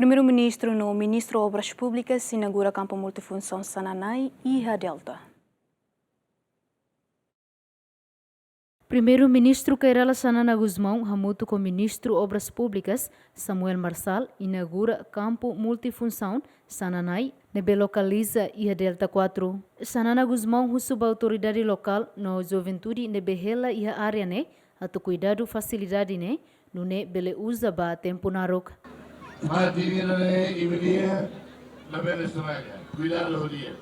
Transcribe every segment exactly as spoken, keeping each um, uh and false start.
Primeiru-Ministru no Ministru Obras Públikas inaugura kampu multifunsaun Xananai, iha Delta. Primeiru-Ministru Kay Rala Xanana Gusmão hamutuk ho Ministru Obras Públikas, Samuel Marçal, inaugura kampu multifunsaun Xananai, ne'ebé lokaliza iha Delta quatro. Xanana Gusmão husu ba autoridade lokál no juventude ne'ebé hela iha área ne'e atu kuidadu fasilidade ne'e, nune'e bele uza ba tempu naruk. Mati vira ne'e imi-nia, labele estraga. Kuidadu ho di'ak.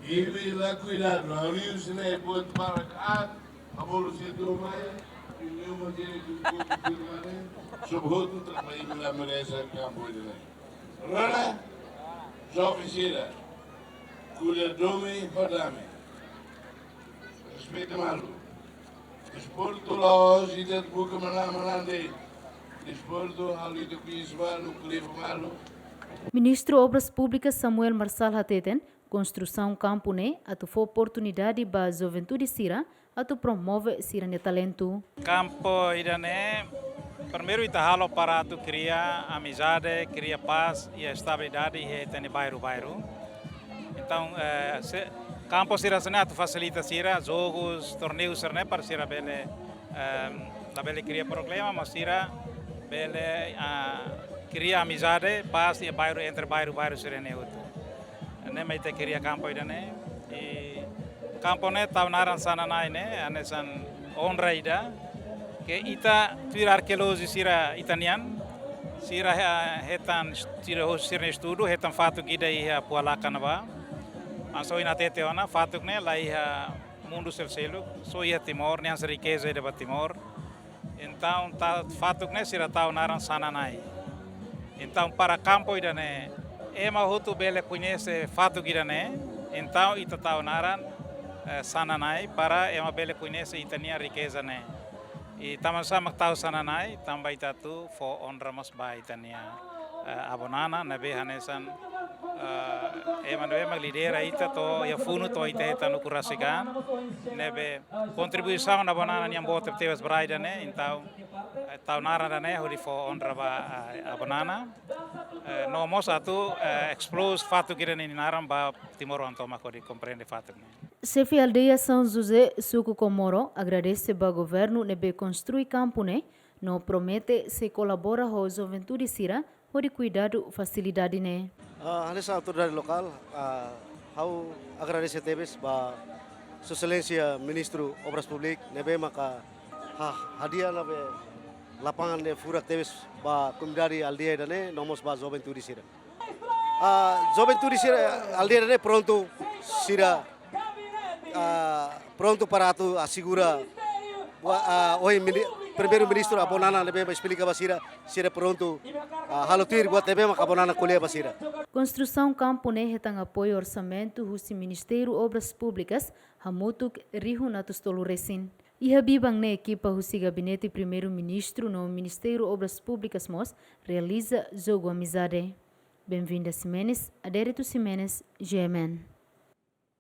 Imi la kuidadu, ha'u liu sira buat barak aat, ha'u bolu sira to'o mai, imi uma jere tu kuku firmane, sob hotu tanba imi la merese kampu ida-ne'e. Rona, joven sira, ko'alia domin ho damin. Respeita malu. Desportu la'ós ita buka manán-manán de'it. Desportu halo ita koñese malu, ko'alia malu. Ministru Obras Públikas Samuel Marçal hateten, konstrusaun kampu ne'e atu fó oportunidade ba juventude sira atu promove sira-nia talentu. Kampu ida-ne'e, primeiru ita halo para atu kria amizade, kria pás i estabilidade iha ita-nia bairru-bairru. Entaun, eh, se, kampu sira hanesan ne'e atu fasilita sira, jogus, torneiu sira-ne'e para sira bele, eh, labele kria problema, mas sira bele, ah, kria amizade, pás iha bairru, entre bairru-bairru sira-ne'e hotu. Ne'e mak ita kria kampu ida-ne'e. I kampu ne'e tau naran Xananai ne'e, hanesan onra ida ke ita tuir arkeolojia sira ita-nian, sira, eh, hetan, sira hosi sira-nia estudu, hetan fatuk ida iha Pualaka ne'ebá. Hanesan ohin hatete ona, fatuk ne'e la iha mundu sel-seluk, só iha Timor, nia hanesan rikeza ida ba Timor. Entaun, ta, fatuk ne'e sira tau naran Xananai. Entaun, para kampu ida-ne'e, ema hotu bele koñese fatuk ida-ne'e. Entaun, ita tau naran, eh, Xananai, para ema bele koñese ita-nia rikeza ne'e. I tanbasá mak tau Xananai, tanba ita atu fó onra mós ba ita-nia, eh, avó Nana, ne'ebé hanesan, eh, ema ne'ebé mak lidera ita to'o iha funu to'o ita hetan ukun rasik an, ne'ebé kontribuisaun avó Nana nian boot tebes ba rai ida-ne'e, entaun, eh, tau naran ida-ne'e hodi fó onra ba, eh, avó Nana. Eh, no mós atu, eh, expose fatuk ida-ne'e nia naran ba timoroan tomak hodi komprende fatuk ne'e. Xefe aldeia São José, suku Comoro, agradese ba governu ne'ebé konstrui kampu ne'e, no promete sei kolabora ho juventude sira hodi kuidadu fasilidade ne'e. Ah, hanesan autoridade lokál, ah, ha'u agradese tebes ba Sua Exelénsia Ministru Obras Públikas ne'ebé maka ha-, hadi'a ne'ebé lapangan ne'e furak tebes ba komunidade aldeia ida-ne'e, no mós ba juventude sira. Ah, juventude sira aldeia ne'e prontu sira, ah, prontu para atu asegura buat, ah, ohin mini-, Primeiru-Ministru avó Nana ne'ebé esplika ba sira, sira prontu, ah, halo tuir buat ne'ebé mak avó Nana ko'alia ba sira. Konstrusaun kampu ne'e hetan apoiu orsamentu husi Ministériu Obras Públikas hamutuk rihun atus tolu resin. Iha biban ne'e ekipa husi Gabinete Primeiru-Ministru no Ministériu Obras Públikas mós realiza jogu amizade. Benvinda Ximenes, Adérito Ximenes, G M N.